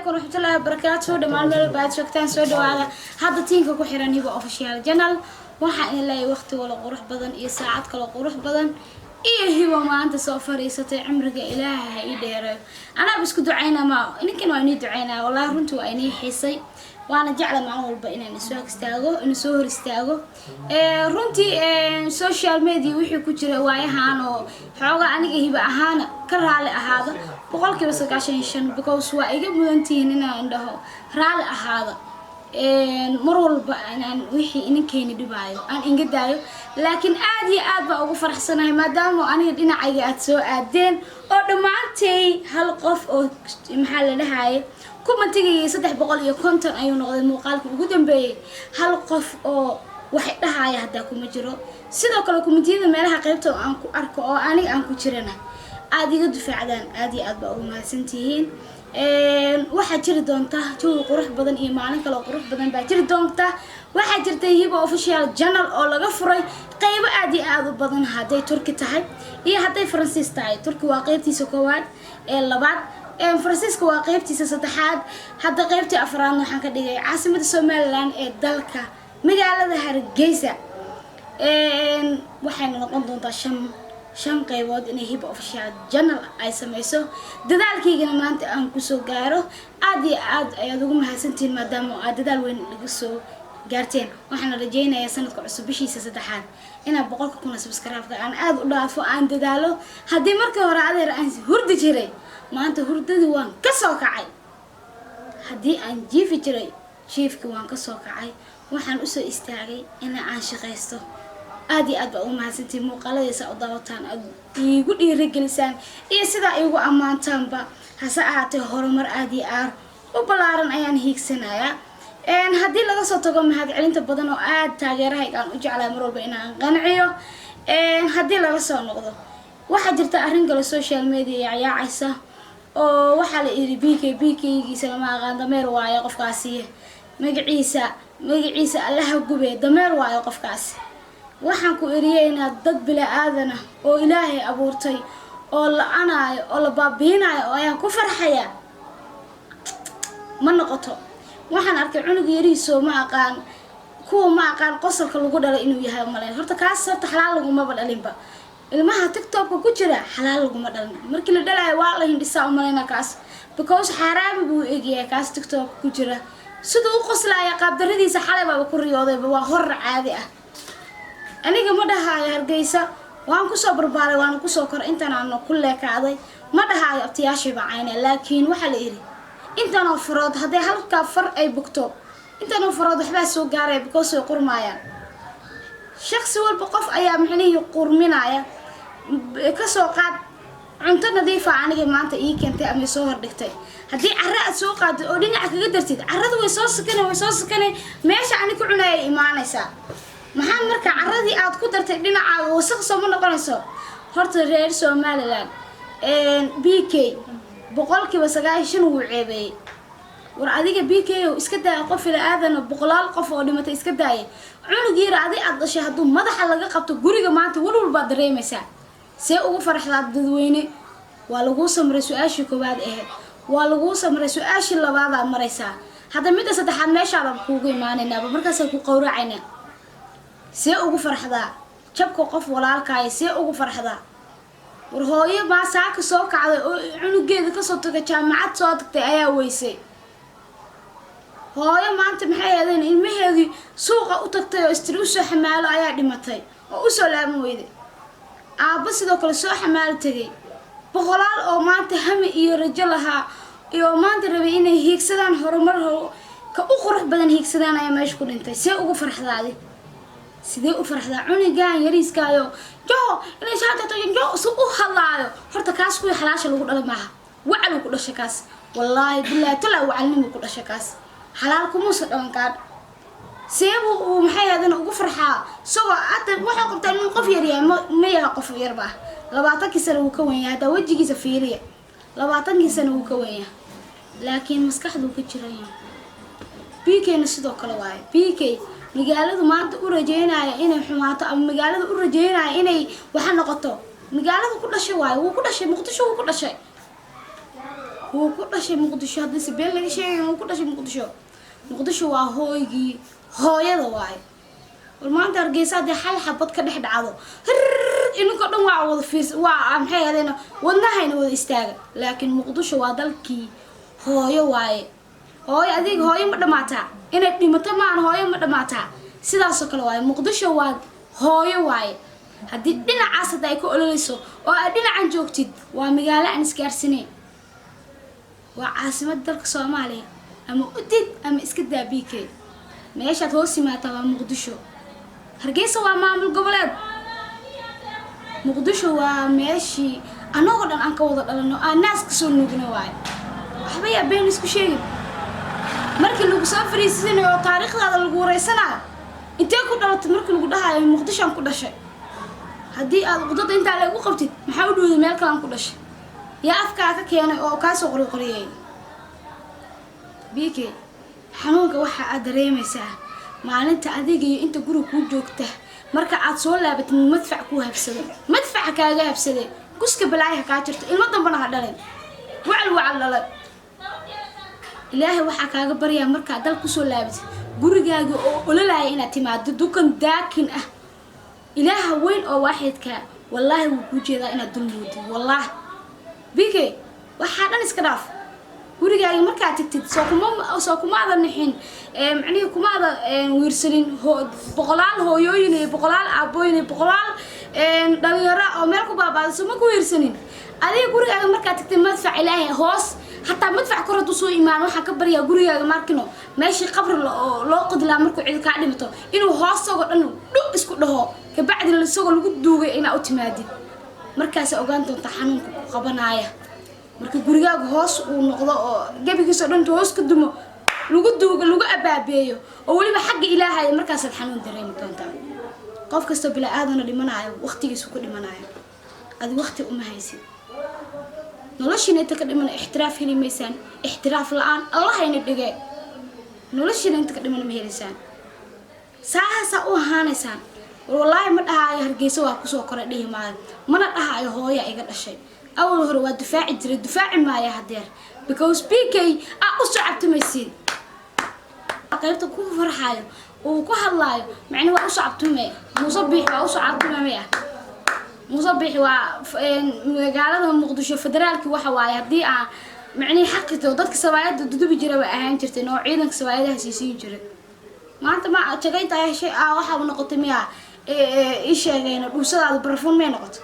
Calaykum waraxmatullaahi wabarakaatu. Dhammaan meel walba aad joogtaan, soo dhawaada. Hadda tiinka ku xiran Hibo Official Channel, waxaa idin leeyahay waqti wala qurux badan iyo saacad kale qurux badan iyo Hibo maanta soo fariisatay. Cimriga Ilaaha ha ii dheereeyo. Anaaba isku ducaynaa, ma ninkan waa inii ducaynaa. Wallaahi runtii waa inii xiisay, waana jecla maalin walba inaan isoo ag istaago, inuu soo hor istaago. Runtii social media wixii ku jira waayahan oo xoogaa aniga Hibo ahaana ka raali ahaada 95%, because waa iga mudantihiin inaan dhaho raali ahaada. Mar walba inaan wixii ininkeeni dhibaayo aan inga daayo, laakiin aad iyo aad baa ugu faraxsanahay maadaama aniga dhinacayga aad soo aadeen oo dhammaantay hal qof oo, maxaa la dhahaye, commentigayga 350 ayuu noqday muuqaalka ugu dambeeyey. Hal qof oo waxay dhahaya haddaa kuma jiro. Sidoo kale commentiyada meelaha qaybta aan ku arko oo aniga aan ku jirana aada iga difaacdaan, aad iyo aad baa ugu mahadsantihiin. Waxaa jiri doonta jawi qurux badan iyo maalin kale oo qurux badan baa jiri doonta. Waxaa jirta Hibo Official Channel oo laga furay qeybo aad iyo aad u badan, hadday Turki tahay iyo hadday Faransiis tahay. Turki waa qeybtiisa koowaad ee labaad, Faransiiska waa qeybtiisa saddexaad, hadda qeybtii afraadna waxaan ka dhigay caasimada Somaliland ee dalka, magaalada Hargeysa. Waxayna noqon doontaa shan qaybood inay Hiba Official Channel ay sameyso. Dadaalkaygana maanta aan kusoo gaaro, aad iyo aad ayaad ugu mahadsantihiin maadaama aad dadaal weyn laga soo gaarteen. Waxaana rajeynayaa sanadka cusub bishiisa saddexaad inaan 100,000 subscribe-ka aan aada u dhaafo, aan dadaalo. Haddii markii hore, adeer, aan hurdi jiray, maanta hurdadii waan kasoo kacay. Haddii aan jiifi jiray, jiifkii waan kasoo kacay. Waxaan usoo istaagay in aan shaqaysto. Aad iyo aad baa ugu mahadsantihiin muuqaaladiisa u daawataan, aad iigu dhiirigelisaan iyo sidaa iigu ammaantaanba. Hase ahaatee, horumar aad iyo aad u ballaaran ayaan hiigsanayaa. Haddii laga soo tago mahadcelinta badan oo aad taageerahayga aan u jeclahay mar walba inaan qanciyo, haddii laga soo noqdo, waxaa jirta arrin kale social media yaacyaacaysa oo waxaa la yidhi BK. BK-giisa lama aqaan, dameer waayo qofkaasi. Magaciisa Allaha gube, dameer waayo qofkaasi. Waxaan ku eriyeynaa dad bila aadana oo Ilaahay abuurtay oo la-anaayo oo la baabiinaayo oo ayaan ku farxayaa ma noqoto. Waxaan arkay cunug yarihiisoo, ma aqaan kuwa, ma aqaan qosolka lagu dhalay inuu yahay malayn. Horta kaas horta xalaal lagumaba dhalinba. Ilmaha TikTokka ku jira xalaal laguma dhalin. Markii la dhalayo waa la hindhisaa umalayna kaas, because xaaraami buu egyahay kaas TikTokka ku jira. Siduu u qoslaaya, qaabdaradiisa, xalay baaba ku riyoodayba. Waa horor caadi ah. Aniga ma dhahaayo Hargeysa waan kusoo barbaaray, waana kusoo koray, intaan aana ku leekaaday. Ma dhahaayo abtiyaashii baa cayna, laakiin waxaa la yidhi intanoo farood hadday halkaa far ay bugto, intanoo farood waxbaa soo gaaraya, because way qurmaayaan. Shaksi walba qof ayaa micnihii qurminaya. Kasoo qaad cunto nadiifa aniga maanta ii keentay ama soo hordhigtay. Haddii carro aad soo qaadid oo dhinaca kaga dartid, carrada way soo sakane, way soo sakane, meesha ani ku cunaya imaanaysaa. Maxaa marka carradii aad ku dartay dhinacaaga wasaq sooma noqonayso? Horta reer Somaliland, BK 90% wuu ceebeeyey. War adiga BK o iska daaya qof ila aadan, boqolaal qof oo dhimatay iska daaya. Cunug yar adi aad dhashay hadduu madaxa laga qabto guriga maanta, walwal baad dareemaysaa. See ugu faraxdaa dadweyne? Waa laguu samray su-aashii koowaad ahayd, waa laguu samray su-aashii labaadaa maraysaa. Hadda midda saddexaad meeshaadaba kuugu imaanaynaaba, markaasaan ku qawracaynaa. See ugu farxdaa jabka qof walaalkaaya? See ugu farxdaa? War hooyo maa saaka soo kacday oo cunugeeda kasoo tagay, jaamacad soo tagtay ayaa weysay. Hooyo maanta, maxay ahaydeen, ilmaheedii suuqa u tagtay oo istiri usoo xamaalo ayaa dhimatay oo usoo laaban weyday. Aabba sidoo kale soo xamaalo tegay. Boqolaal oo maanta hami iyo rajo lahaa iyo maanta rabay inay hiigsadaan horumar ka u qurux badan hiigsadaan ayaa meesha ku dhintay. See ugu farxdaadi? Sidee u farxdaa cunigan yariiskaayo jo inay saatato jo si u hadlaayo? Horta kaas kuwii xalaasha lagu dhalay maaha, wacaluu ku dhashay kaas. Wallaahi bilaahi talaa, wacalnimuu ku dhashay kaas, xalaal kumuusa dhalan kaan. Seebuu uu, maxay ahaydeen, ugu farxaa isagoo hadda waxuu qabtaa inuu qof yar yahay? Ma yaha qof yarba ah. 20kii sano wuu ka wen yahay. Haddaa wejigiisa fiiriya, 20kii sano wuu ka wen yahay, laakiin maskaxduu ka jiran yahay. BKna sidoo kale waaye. BK magaaladu maanta u rajeynaya inay xumaato ama magaalada u rajeynaya inay waxa noqoto, magaalada ku dhashay waaye. Wuu ku dhashay Muqdisho, wuu ku dhashay. Wuu ku dhashay Muqdisho. Haddii si been laga sheegay, wuu ku dhashay Muqdisho. Muqdisho waa hooygii hooyada waaye. War maanta Hargeysa haddii hal xabad ka dhex dhacdo, ininko dhan waa wada fiirs, waa maxay ahaydeen, wadnahayna wada istaaga. Laakiin Muqdisho waa dalkii hooyo waaye. Hooyo, adiga hooyo ma dhamaataa? Inay dhimato maan, hooyo ma dhamaataa? Sidaasoo kale waaye, Muqdisho waa hooyo waaye. Haddii dhinacaas hadda ay ka ololeyso oo aad dhinacan joogtid, waa magaalo aan isgaarsineyn, waa caasimada dalka Soomaaliya. Ama udid ama iska daa, BK, meeshaad hoos imaataa waa Muqdisho. Hargeysa waa maamul goboleed. Muqdisho waa meeshii annagoo dhan aan ka wada dhalano, aan naas kasoo nuugna waayo. Waxba yaa been isku sheegin. Markii lagu soo fariisanayo oo taariikhdaada lagu wareysanayo, intee ku dhalatay markii lagu dhahayo, Muqdishoan ku dhashay. Haddii aad uqdada intaa lagu qabtid, maxaa u dhowday meel kalaan ku dhashay? Yaa afkaa ka keenay oo kaasoo qoriqoriyey? BK, xanuunka waxa aad dareemaysaa maalinta adiga iyo inta guriga kuu joogta marka aad soo laabatid, madfac kuu habsado, madfaca kaaga habsade, guska balaayaha kaa jirto, ilmo dambana ha dhalin. Wacal wacal dhalay. Ilaahay waxaa kaaga baryaa markaa dal kusoo laabatid, gurigaaga oo ololaya inaad timaado, dukan daakin ah. Ilaaha weyn oo waaxidkaa, wallaahi wuu kuu jeedaa inaad dul moodid. Wallaahi, BK, waxaa dhan iska dhaaf. Gurigaaga markaad tagtid, soo kumaada nixin, macnihii kumaada wiirsanin boqolaal hooyooyin iyo boqolaal aabooyin iyo boqolaal dhalinyaro oo meel ku baabaaday. Soo ma ku wiirsanin adiga gurigaaga markaad tagtid? Madfac Ilaahay hoos, hataa madfac kor hadduu soo imaan, waxaan ka baryaa gurigaaga markino meeshii qabri oo loo qodlaa markuu cidi kaa dhimato, inuu hoos isagoo dhan dhu isku dhaho, kabacdina isagoo lagu duugay inaa u timaadid. Markaasa ogaan doonta xanuunka ku qabanaaya marka gurigaaga hoos uu noqdo oo gebigiisoo dhan intuu hoos ka dumo, lagu duugo, lagu abaabeeyo, oo weliba xagga Ilaahaya. Markaasaad xanuun dareemi doontaa. Qof kastoo bila-aadana dhimanaayo waqtigiisu ku dhimanayo, adi waqti uma haysid. Noloshiina inta ka dhimana ixtiraaf heli maysaan. Ixtiraaf la-aan Allahayna dhige. Noloshiina inta ka dhimana ma helaysaan, saahasaa u ahaanaysaan. War wallaahi ma dhahaayo Hargeysa waa kusoo koray, dhihi maayo, mana dhahaayo hooya iga dhashay. Awal hore waa difaaci jiray, difaaci maaya hadeer, because BK aa u soo cabtumaysiin. Qaybta ku farxaayo uu ku hadlaayo, macni waa usoo cabtume. Muuse Biix waa usoo cabtume maya? Muuse Biix waa magaalada Muqdisho federaalki waxa waaye. Haddii aan macnihi xaqito, dadka sabaayadda dudubi jira bay ahaan jirteen oo ciidanka sabaayadaha siisiin jiray. Maanta ma jagayntaa heshay ah, waxaaba noqotay miya ii sheegayna dhuusadaada barafuun may noqoto.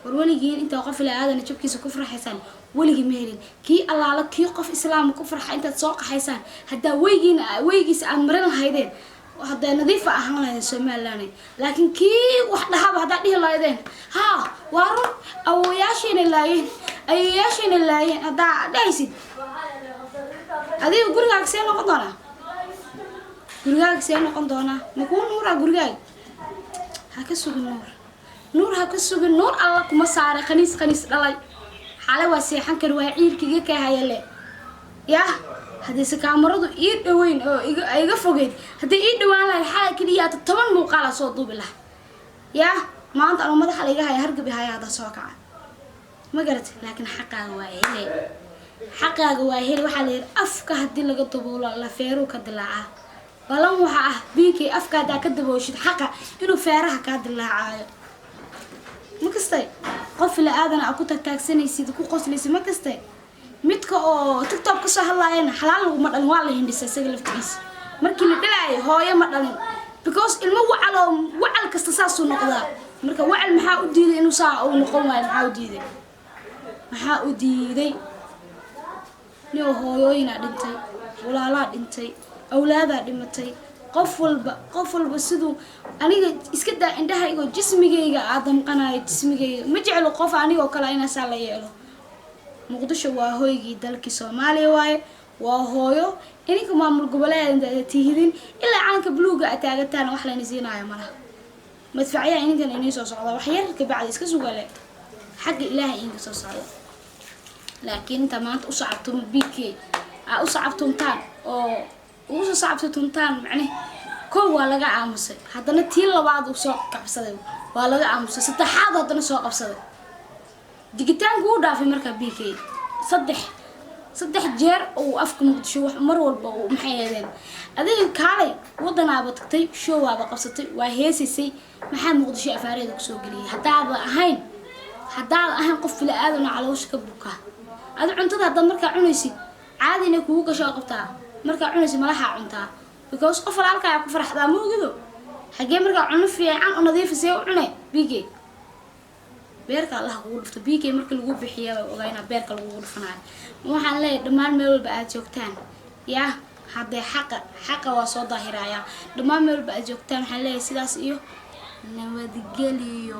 War weligiin intaa qof ilaa aadana jabkiisa ku farxaysaan, weligii ma helin kii allaala kii qof islaama ku farxa. Intaad soo qaxaysaan, haddaa weygiina weygiisa aad marin lahaydeen, hadday nadiifa ahaan lahaydeen Somaliland. Laakiin kii wax dhahaba haddaad dhihi lahaydeen, haa, waa run, awowayaashayna laayeen, ayeyaashayna laayeen, haddaa dhahaysid, adiga gurigaaga see noqon doonaa? Gurigaaga see noqon doonaa? Ma kuu nuuraa gurigaaga? Ha ka sugin nuur, nuur ha ka sugin. Nuur Alla kuma saaray. Khaniis, khaniis dhalay. Xale waa seexan kari, waa ciilkiiga kaa hayale. Yah, haddiise kaamaradu ii dhaweyn oo iga iga fogeyd, haddii ii dhawaan lahayd, xalay keliyaata 10 muuqaala soo duubi laha. Yah, maanta anuu madaxa laiga haya, hargabi haya, hadda soo kaca, ma garat? Laakiin xaqaaga waa hele, xaqaaga waa hele. Waxaa la yidhi, afka haddii laga daboolo, la feeruu ka dilaacaa. Balan waxa ah, BK, afka haddaa ka dabooshid xaqa, inuu feeraha kaa dilaacaayo. Ma kastay? Qof ila aadana aa ku tagtaagsanaysid, ku qoslaysid, ma kastay? Midka oo TikTok kasoo hadlaayana xalaal laguma dhalin, waa la hindhisa isaga laftigiisa. Markii la dhalaayo hooyo ma dhalin, because ilmo wacal oo wacal kasta saasuu noqdaa. Marka wacal maxaa u diiday inuu saa uu noqon waayo? Maxaa u diiday? Maxaa u diiday? Nin hooyooyinaa dhintay, walaalaa dhintay, awlaadaa dhimatay. Qof walba, qof walba siduu aniga iska daa, indhahaygo, jismigayga aa damqanayo. Jismigayga ma jeclo qof anigoo kale inaasaa la yeelo. Muqdisho waa hoygii dalkii Soomaaliya waaye, waa hooyo. Ininka maamul goboleed tihidin, ilaa calanka buluuga a taagataan, wax layna siinaayo malaha. Madfacyaha ininkan inii soo socda, wax yar kabacdi iska sugale, xagga Ilaahay idinka soo socda. Laakiin inta maanta u sacabtumo BK aa u sacabtuntaan oo ugu soo sacabtutuntaan, macne kow waa laga aamusay, haddana tii labaad uu soo qabsaday waa laga aamusay, saddexaad haddana soo qabsaday, digitaanku u dhaafay. Markaa BK Saddex jeer uu afka Muqdisho wax mar walba uu maxay ahaydeen. Adiga kaalay, wadanaaba tagtay, showaaba qabsatay, waa heesaysay. Maxaa Muqdisho afaareeda kusoo geliyay haddaada ahayn qof bili aadan oo caloosha ka buka? Adi cuntada haddaad markaa cunaysid, caadi inay kugu gasho oo qabtaa. Markaa cunaysid malaxaa cuntaa, because qof walaalkaa ku faraxdaa, ma ogido xagee markaa cuno fiican oo nadiifa see u cune. BK, beerka Allaha kugu dhufto. BK marka lagu bixiya waa ogaa inaa beerka lagugu dhufanayo. Waxaan leeyahay dhammaan meel walba aad joogtaan, yaa haddee xaqa waa soo daahirayaa. Dhammaan meel walba aad joogtaan waxaan leeyahay sidaas iyo nabadgeliyo.